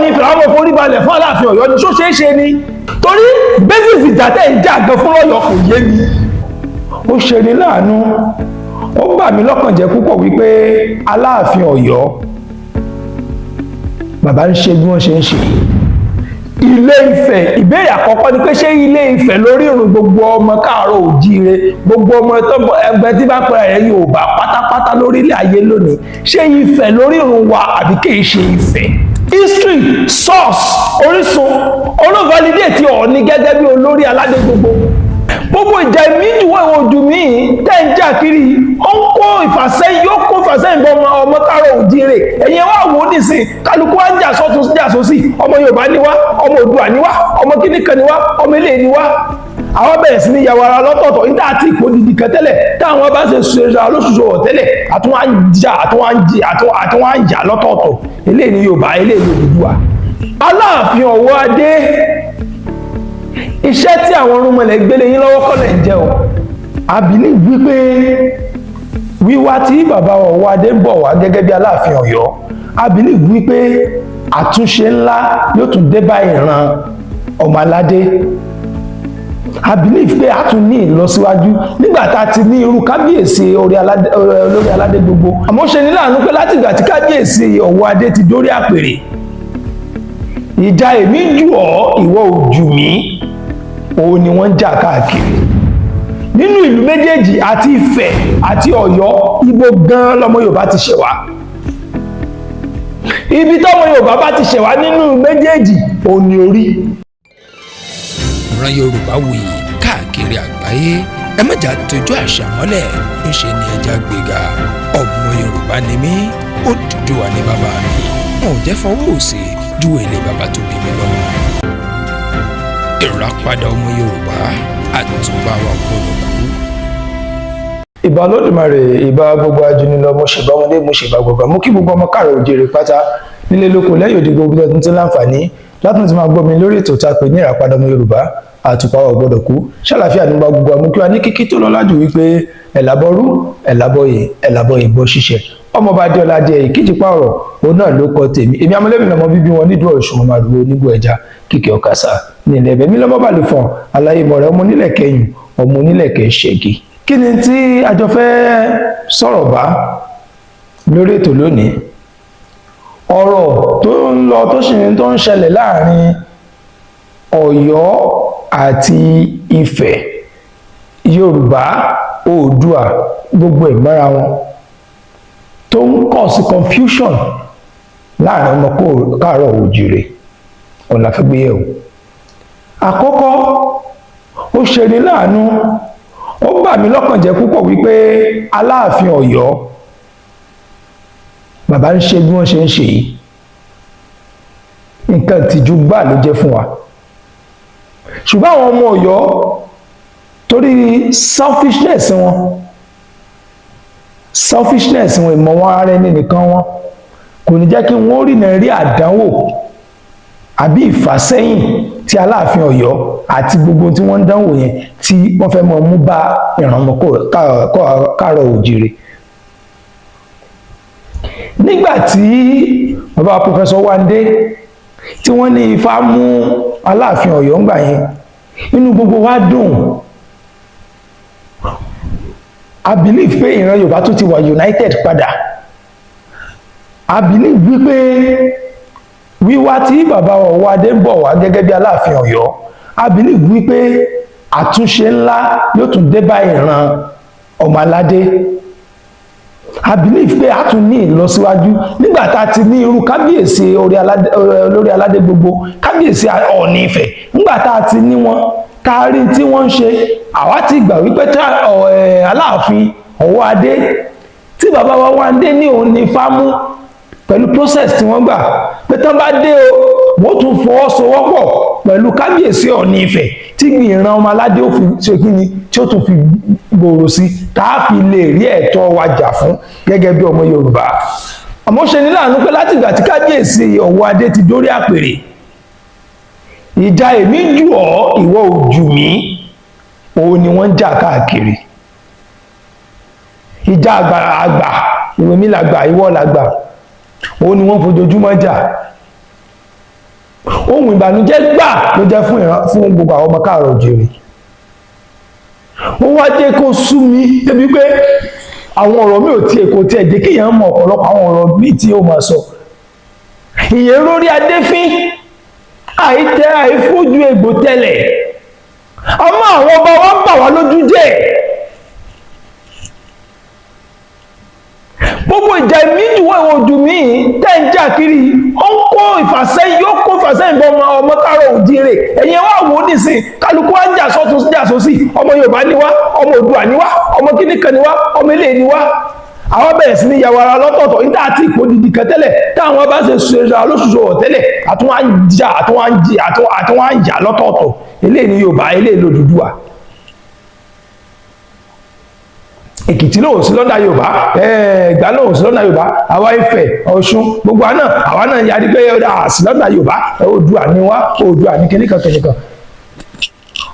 Ọọ̀ni Ifẹ̀ àwọn forí balẹ̀ fún Aláàfin Ọ̀yọ́ ni? Ṣó ṣeé ṣe ni? Torí basis ìjà tẹ́ ń jà gan fún lọ́yọ̀ọ́ kò yé mi. Ó ṣe ni láàánú, ó bà mí lọ́kàn jẹ́ púpọ̀ wípé Aláàfin Ọ̀yọ́, bàbá ń ṣe bí wọ́n ṣe ń ṣe. Ilé Ifẹ̀, ìbéèrè àkọ́kọ́ ni pé, ṣé Ilé Ifẹ̀ lórí ìrùn gbogbo ọmọ káàárọ̀ òjíire, gbogbo ọmọ ẹgbẹ́ tí bá pẹ́rẹ́ rẹ̀ Yorùbá pátápátá lórílẹ̀ ayé lónìí, ṣé Ifẹ̀ lórí ìrùn wa àbí kìí ṣe Ifẹ̀? History source, orísun olóvalidate Ọọ̀ni gẹ́gẹ́ bí olórí aládé. Gbogbo ìjà ìmíjùwọ̀ ìwọ̀n ojú mi tẹ́ ń jà kiri, ó ń kó ìfàsẹ́yìn, yóò kó ìfàsẹ́yìn bọ́ ọmọ káàárọ̀ òjíire. Ẹ̀yin wá wò ó nìsín, kálukú wá ń jà sọ́tún, jà sósì. Ọmọ Yorùbá ni wá, ọmọ Oòduà ni wá, ọmọ kíní kan ni wá, ọmọ ilé ni wá. Àwọn bẹ̀rẹ̀ sí ní yàwó ara lọ́tọ̀ọ̀tọ̀ níta àti ìpò dìdì kan tẹ́lẹ̀ táwọn bá ṣe ṣe lóṣooṣù ọ̀ tẹ́lẹ̀, àtúnwá ń jà, àtúnwá ń jà lọ́tọ̀ọ̀tọ̀. Eléyìí ni Yorùbá, eléyìí ni Odùduwà. Aláàfin Ọ̀wọ́ Adé, iṣẹ́ tí àwọn irúnmọlẹ̀ gbélé yín lọ́wọ́ kọ́lẹ̀ ń jẹ́ o. I believe wípé wíwá tí bàbá Ọ̀wọ́ Adé ń bọ̀ wá gẹ́gẹ́ bí Aláàfin Ọ̀yọ́, I believe wípé àtúnṣe ńlá yóò tún dé bá ìran ọmọ aládé. I believe pé a tún ní ìlọsíwájú nígbà tá a ti ní irú kábíyèsí olórí aládé gbogbo. Àmọ́ ṣe ní láàánú pé látìgbà tí kábíyèsí Ọ̀wọ́ Adé ti dórí àpèrè, ìjà èmi jù ọ́, ìwọ ò jù mí, òun ni wọ́n ń jà káàkiri nínú ìlú méjèèjì, àti Ifẹ̀ àti Ọ̀yọ́. Ibo gan lọmọ Yorùbá ti ṣẹ̀ wá? Ibi tọ́mọ Yorùbá bá ti ṣẹ̀ wá nínú méjèèjì, òun ni orí. Ìran Yorùbá wuyì káàkiri àgbáyé. Ẹ má jà tójú àṣà mọ́lẹ̀, ńṣe ni ẹja gbéga. Ọmọ Yorùbá ni mí, Odùduwà ní bàbá mi. Wọn ò jẹ́ fọwọ́ òsì ju èlé bàbá tó bí mi lọ́mọ. Ìràpadà ọmọ Yorùbá, àtúbà wa gbọ́dọ̀ kú. Ìbà Olódùmarè, ìbà gbogbo ajúnilọ, mo ṣèbà ọmọdé, mo ṣèbà gbogbo. Mo kí gbogbo ọmọ káàrọ̀ òjèrè pátá nílé, lóko, lẹ́yìn òde, gbogbo tó ti láǹfààní látún ti máa gbọ́ mi lórí ètò tá a pè ní Ìràpadà ọmọ Yorùbá, àtùpà wa gbọ́dọ̀ kú. Ṣàlàfíà nígbà gbogbo àmú kí wa ní kíkí tó lọ́lá jù wípé ẹ̀làbọ̀rú, ẹ̀làbọ̀yè, ẹ̀làbọ̀yè bọ́ ṣíṣẹ. Ọmọọba Adéọlá adé ìkíjìpá ọ̀rọ̀, òun náà ló kọ tèmi. Èmi amọ̀lẹ́bí lọmọ bíbí wọn nídùú Ọ̀ṣun, ọmọ àdúgbò onígbò ẹja kíkẹ́ ọ̀kasà ní ilẹ̀ ẹ̀bẹ̀ mi lọ́mọ balùfọ̀n aláyémọ̀ rẹ̀, ọmọ onílẹ̀ kẹyìn, ọmọ onílẹ̀ kẹ ṣẹ́gi. Kí ni tí a jọ fẹ́ sọ̀rọ̀ bá lórí ètò lónìí? Ọ̀rọ̀ tó ń lọ, tó sì ń tó ń ṣẹlẹ̀ láàrin Ọ̀yọ́ àti Ifẹ̀, Yorùbá, Oòduà, gbogbo ẹ̀ mọ́ra wọn, tó ń cause confusion láàrin ọmọ káàárọ̀ òjìrè, òun la fẹ́ gbé yẹ̀wò. Àkọ́kọ́, ó ṣe ní láàánú, ó bà mí lọ́kàn jẹ́ púpọ̀ wípé Aláàfin Ọ̀yọ́, bàbá ń ṣe bí wọ́n ṣe ń ṣe yìí. Nǹkan ìtìjú gbà ló jẹ́ fún wa. Ṣùgbọ́n àwọn ọmọ Ọ̀yọ́, torí selfishness wọn, ìmọ̀ wọn ara ẹni nìkan wọn, kò ní jẹ́ kí wọ́n rí náà rí àdánwò àbí ìfàsẹ́yìn tí Aláàfin Ọ̀yọ́ àti gbogbo tí wọ́n ń dánwò yẹn tí wọ́n fẹ́ mọ mú bá ìran ọmọ káàárọ̀ òjìrè. Nígbà tí bàbá Professor Wande tí wọ́n ní Ifá mú Aláàfin Ọ̀yọ́ ńgbà yẹn, inú gbogbo wa dùn. I believe pé ìran Yorùbá tó ti wà united padà. I believe wípé wíwá tí bàbá Ọ̀wọ́ Adé ń bọ̀ wá gẹ́gẹ́ bí Aláàfin Ọ̀yọ́, I believe wípé àtúnṣe ńlá yóò tún dé bá ìran ọmọ aládé. I believe pé a tún ní ìlọsíwájú nígbà tá a ti ní irú kábíyèsí olórí aládé gbogbo, kábíyèsí Ọọ̀ni Ifẹ̀. Nígbà tá a ti ní wọn, tá a rí tí wọ́n ń ṣe, àwa ti gbà wípé Aláàfin Ọ̀wọ́ Adé tí bàbá wa wá ń dé ní òun ní fámú pẹ̀lú process tí wọ́n gbà pé tán bá dé o, wọ́n tún fọwọ́sowọ́pọ̀ pẹ̀lú kábíyèsí Ọọ̀ni Ifẹ̀ tí ìran ọmọ aládé ó fi ṣe kí ni, tí ó tún fi gbòòrò sí, tá a fi lè rí ẹ̀tọ́ wa jà fún gẹ́gẹ́ bí ọmọ Yorùbá. Àmọ́ ṣe ní láàánú pé látìgbà tí kábíyèsí Ọ̀wọ́ Adé ti dórí àpèrè, ìjà èmi jù ọ́, ìwọ ò jù mí, òun ni wọ́n ń jà káàkiri. Ìjà àgbà àgbà, ìwé mi làgbà, ìwọ làgbà, òun ni wọ́n fojoojúmọ́ jà. Ohun ìbànújẹ́ gbà ló jẹ́ fún ìran, fún gbogbo àwọn ọmọ káàrọ̀ òjìrì. Ó wá jẹ́ kó sú mi débi pé àwọn ọ̀rọ̀ mi ò tiẹ̀, kò tiẹ̀ jẹ́ kéèyàn mọ ọ̀pọ̀lọpọ̀ àwọn ọ̀rọ̀ míì tí ó máa sọ. Ìyẹn lórí adéfín, àìtẹ́ àìfojú egbò tẹ́lẹ̀. Àmọ́ àwọn ọba wa ń bà wá lójú jẹ́. Gbogbo ìjà ìmíjùwọ̀ ìwọ̀n ojú mi tẹ́ ń jà kiri, ó ń kó ìfàsẹ́yìn, yóò kó ìfàsẹ́yìn bọ́ ọmọ káàrọ̀ òjíire. Ẹ̀yin wá wò ó nísìn, kálukú wá ń jà sọ́tún, jà sósì. Ọmọ Yorùbá ni wá, ọmọ Oòduà ni wá, ọmọ kíníkan ni wá, ọmọ ilé ni wá. Àwọn bẹ̀rẹ̀ sí ní yàwó ara lọ́tọ̀ọ̀tọ̀ níta àti ipò dìdì kan tẹ́lẹ̀ táwọn bá ṣe ṣe lóṣooṣù ọ̀ tẹ́lẹ̀, àtúnwá ń jà, àtúnwá ń jí, àtúnwá ń jà lọ́tọ̀ọ̀tọ̀. Eléyìí ni Yorùbá, eléyìí l'Odùduwà. Èkìtì lòun sí lọ́dà Yorùbá, Ẹ̀gbá lòun sí lọ́dà Yorùbá, àwa Ifẹ̀, Ọ̀ṣun, gbogbo àná àwa náà yarí pé sí lọ́dà Yorùbá, Oòduà ni wá, Oòduà ní kíníkan kíníkan.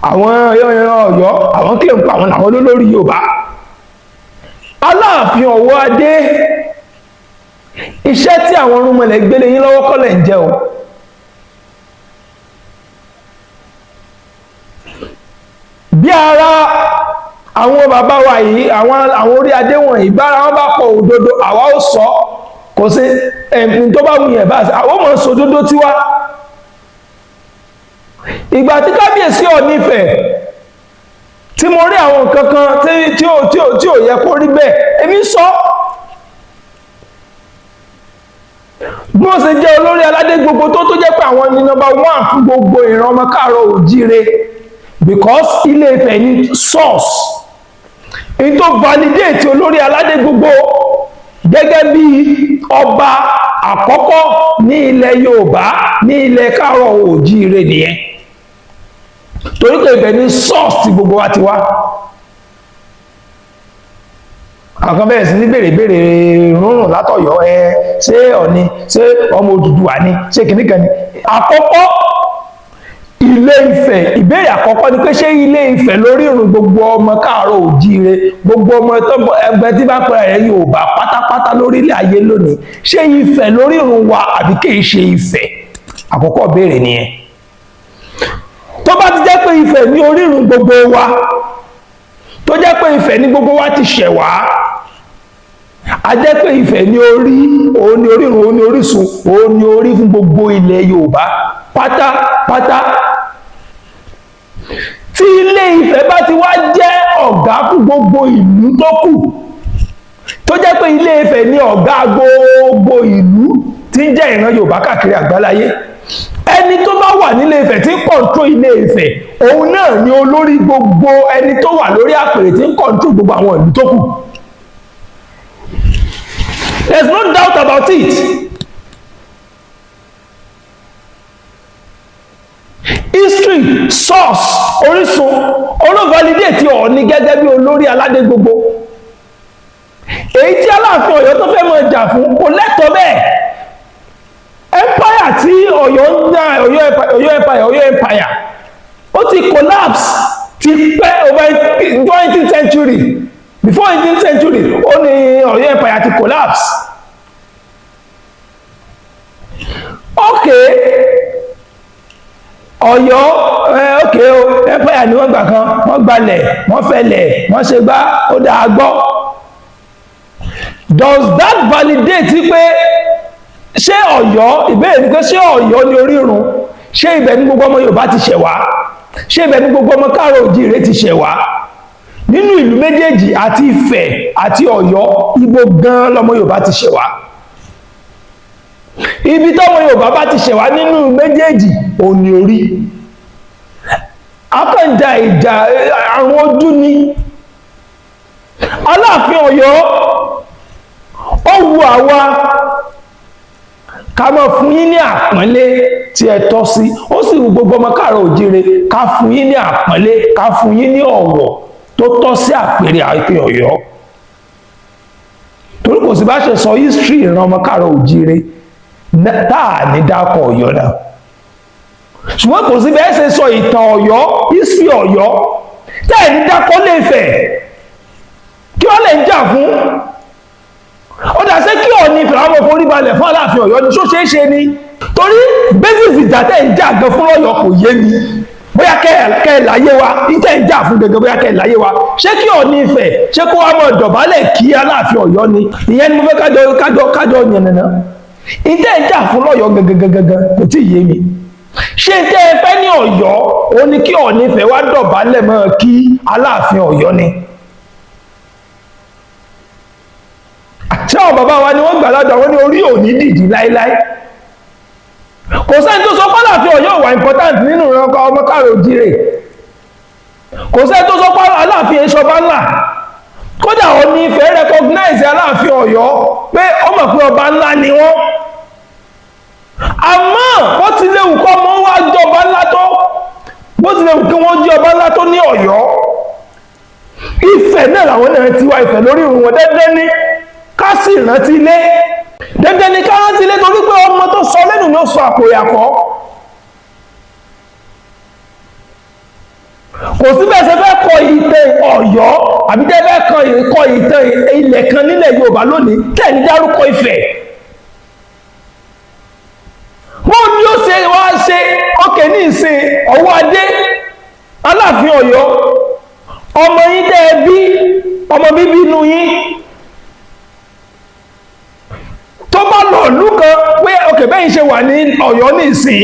Àwọn Ọ̀yọ́, àwọn kílẹ̀ ń pa àwọn làwọn olólórí Yorùbá. Aláàfin Ọ̀wọ́ Adé, iṣẹ́ tí àwọn irúnmọlẹ̀ gbélé yín lọ́wọ́ kọ́lẹ̀ ń jẹ́ o. Bí ara àwọn bàbá wa yìí, àwọn orí adé wọ̀nyí, bára wọn bá pọ̀ òdodo, àwa ó sọ. Kò sí ẹ̀mí tó bá wù yẹn bá àwọn ọmọ sọ òdodo tiwa. Ìgbà tí kábíyèsí Ọọ̀ni Ifẹ̀, tí mo rí àwọn nǹkan kan tí ò yẹ kó rí bẹ́ẹ̀, èmi sọ. Bí wọ́n ṣe jẹ́ olórí aládé gbogbo tó jẹ́ pé àwọn ní number one fún gbogbo ìran ọmọ káàárọ̀ òjíire, because Ilé Ifẹ̀ ní source in tó validate olórí aládé gbogbo gẹ́gẹ́ bí ọba àkọ́kọ́ ní ilẹ̀ Yorùbá, ní ilẹ̀ káàárọ̀ òjíire nìyẹn, torí pé ibẹ̀ ní source tí gbogbo wa ti wá. Àwọn kan bẹ̀rẹ̀ sí ní béèrè béèrè rúnrún látọ̀yọ́. Ẹ ṣé Ọ̀ọ̀ni, ṣé ọmọ Odùduwà ni, ṣé kìnnìkan ni? Àkọ́kọ́, Ilé Ifẹ̀, ìbéèrè àkọ́kọ́ ni pé ṣé Ilé Ifẹ̀ lórí ìrùn gbogbo ọmọ káàárọ̀ òjíire, gbogbo ọmọ ẹgbẹ́ tí bá pẹ́rẹ́ rẹ̀ Yorùbá pátápátá lórílẹ̀ ayé lónìí, ṣé Ifẹ̀ lórí ìrùn wa àbí kìí ṣe Ifẹ̀? Àkọ́kọ́ béèrè nìyẹn. Tó bá ti jẹ́ pé Ifẹ̀ ní orírun gbogbo wa, tó jẹ́ pé Ifẹ̀ ní gbogbo wa ti ṣẹ̀ wá, a jẹ́ pé Ifẹ̀ ní orí, òun ní orírun, òun ní orísun, òun ní orí fún gbogbo ilẹ̀ Yorùbá pátápátá. Tí Ilé Ifẹ̀ bá ti wá jẹ́ ọ̀gá fún gbogbo ìlú tó kù, tó jẹ́ pé Ilé Ifẹ̀ ní ọ̀gá gbogbo ìlú tí ń jẹ́ ìran Yorùbá káàkiri àgbáláyé, ẹni tó bá wà nílé Ifẹ̀ tí ń control Ilé Ifẹ̀, òun náà ni olórí gbogbo ẹni tó wà lórí àpèrè tí ń control gbogbo àwọn ìlú tó kù. There is no doubt about it. History, source, orísun olóvalidate Ọọ̀ni gẹ́gẹ́ bí olórí aládé gbogbo. Èyí tí Aláàfin Ọ̀yọ́ tó fẹ́ mọ̀ jà fún kò lẹ́tọ̀ọ́ bẹ́ẹ̀. Empire tí Ọ̀yọ́ ń dá, Ọ̀yọ́ empire, ó ti collapse ti pẹ́, over 20th century, before 18th century ó ní Ọ̀yọ́ empire ti collapse. Okay, Ọ̀yọ́, okay o, empire ni wọ́n gbà kan, wọ́n gbalẹ̀, wọ́n fẹlẹ̀, wọ́n ṣe gbá, ó dáa gbọ́. Does that validate pé ṣé Ọ̀yọ́, ìbéèrè ni pé ṣé Ọ̀yọ́ ní orírun? Ṣé ibẹ̀ ní gbogbo ọmọ Yorùbá ti ṣẹ̀ wá? Ṣé ibẹ̀ ní gbogbo ọmọ káàrọ̀ òjíire ti ṣẹ̀ wá? Nínú ìlú méjèèjì, àti Ifẹ̀ àti Ọ̀yọ́, ibo gan lọmọ Yorùbá ti ṣẹ̀ wá? Ibi tọ́mọ Yorùbá bá ti ṣẹ̀ wá nínú méjèèjì, òní orí akànjà ìjà àrùn ojú ni. Aláàfin Ọ̀yọ́, ó wu àwa ká máa fún yín ní àpọ́nlé tí ẹ tọ́ sí. Ó sì wù gbogbo ọmọ káàrọ̀ òjíire ká fún yín ní àpọ́nlé, ká fún yín ní ọ̀wọ̀ tó tọ́ sí àpèrè àìpín Ọ̀yọ́, torí kò sí bá ṣe sọ history ìran ọmọ káàrọ̀ òjíire tá à ní dákọ̀ Ọ̀yọ́ náà. Ṣùgbọ́n kò sí bẹ́ẹ̀ ṣe sọ ìtàn Ọ̀yọ́, history Ọ̀yọ́, tá à ní dákọ̀ lè fẹ̀ kí wọ́n lè ń jà fún. Ó dà, ṣé kí Ọọ̀ni Ifẹ̀ àwọn forí balẹ̀ fún Aláàfin Ọ̀yọ́ ni? Ṣó ṣeé ṣe ni? Torí basis ìjà tẹ́ ń jà gan fún Ọ̀yọ́ kò yé mi. Bóyá kẹ́ ẹ láyé wa ní tẹ́ ń jà fún gẹ́gẹ́, bóyá kẹ́ ẹ láyé wa. Ṣé kí Ọọ̀ni Ifẹ̀, ṣé kó wá máa dọ̀bálẹ̀ kí Aláàfin Ọ̀yọ́ ni? Ìyẹn ni mo fẹ́ kájọ yànnàná. Ìtẹ́ ń jà fún lọ́yọ̀ọ́ gẹ́gẹ́gẹ́gẹ́ kò tí ì yé mi. Ṣé tẹ́ ẹ fẹ́ ní Ọ̀yọ́ ó ní kí Ọọ̀ni Ifẹ̀ wá dọ̀bálẹ̀ mọ́ kí Aláàfin Ọ̀yọ́ ni? Ṣé àwọn bàbá wa ni wọ́n gbà ládùn àwọn ní orí òní dìdí láéláé? Kò sẹ́ni tó sọ pé Aláàfin Ọ̀yọ́ wà important nínú ìran ọmọ káàrọ̀ òjìrè. Kò sẹ́ni tó sọ pé Aláàfin ìṣọba ńlá. Kódà Ọọ̀ni Ifẹ̀ recognize Aláàfin Ọ̀yọ́ pé ó mọ̀ pé ọba ńlá ni wọ́n. Àmọ́ bó ti léwu kọ́ mọ́ wá jọba ńlá tó, bó ti léwu kí wọ́n jẹ́ ọba ńlá tó ní Ọ̀yọ́, Ifẹ̀ náà làwọn náà ti wá. Ifẹ̀ lórí ìrùn wọn. Dandan ní ká sì rántí ilé, dandan ní ká rántí ilé, torí pé ọmọ tó sọ lẹ́nu ló sọ àpò ìyàkọ́. Kò sí bẹ́ẹ̀ ṣe fẹ́ kọ ìtàn Ọ̀yọ́ àbí tẹ́ fẹ́ kọ ìtàn ilẹ̀ kan nílẹ̀ Yorùbá lónìí tẹ́ ní dárúkọ Ifẹ̀. Wọ́n ní ó ṣe wá ṣe ọkẹ̀ ní ìsìn ọwọ́ adé Aláàfin Ọ̀yọ́, ọmọ yín tẹ́ ẹ bí, ọmọ bíbí inú yín, tó bá lọ ìlú kan pé ọkẹ̀ bẹ́yìn ṣe wà ní Ọ̀yọ́ ní ìsìn,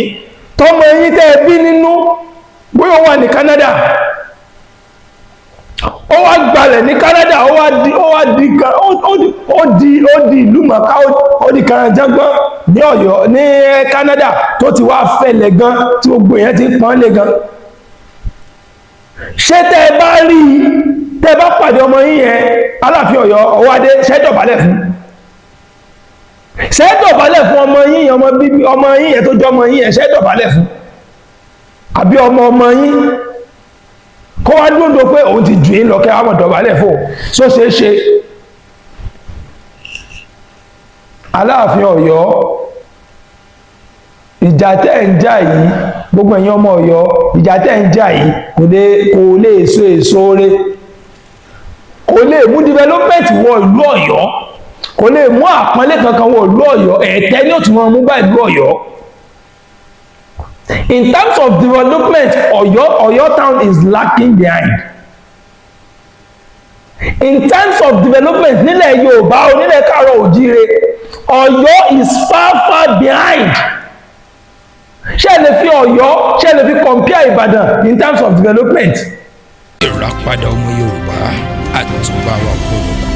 tọmọ yín tẹ́ ẹ bí nínú, bóyá ó wà ní Canada, ó wá gbalẹ̀ ní Canada, ó wá di ó wá di ó di ó di ìlú mọ̀ká, ó di karanjágbọ́n ní Ọ̀yọ́ ní Canada, tó ti wá fẹlẹ̀ gan, tí gbogbo èèyàn ti pọ́n lé gan. Ṣé tẹ́ ẹ bá rí i, tẹ́ ẹ bá pàdé ọmọ yín yẹn, Aláàfin Ọ̀yọ́ Ọwọ́adé, ṣé dọ̀bálẹ̀ fún? Ṣé dọ̀bálẹ̀ fún ọmọ yín yẹn, ọmọ bíbí ọmọ yín yẹn tó jẹ́ ọmọ yín yẹn, ṣé dọ̀bálẹ̀ fún? Àbí ọmọ ọmọ yín kó wá dúndò pé òun ti jù yín lọ, kẹ́ àwọn dọ̀bálẹ̀ fún so ṣe é ṣe? Aláàfin Ọ̀yọ́, ìjà tẹ́ ń jà yìí, gbogbo ẹ̀yin ọmọ Ọ̀yọ́, ìjà tẹ́ ń jà yìí kò lè so èso re, kò lè mú development wọ ìlú Ọ̀yọ́, kò lè mú àpọ́nlé kankan wọ ìlú Ọ̀yọ́. Ẹ̀tẹ́ ní òtún wọn mú bá ìlú Ọ̀yọ́. In terms of development, Ọ̀yọ́ town is lacking behind in terms of development. Nílẹ̀ Yorùbá o, nílẹ̀ káàrọ̀ òjíire, Ọ̀yọ́ is far, far behind. Ṣé ẹ lè fi Ọ̀yọ́, ṣé ẹ lè fi compare Ìbàdàn in terms of development? Ìràpadà ọmọ Yorùbá, àtúbà wa gbọ́dọ̀.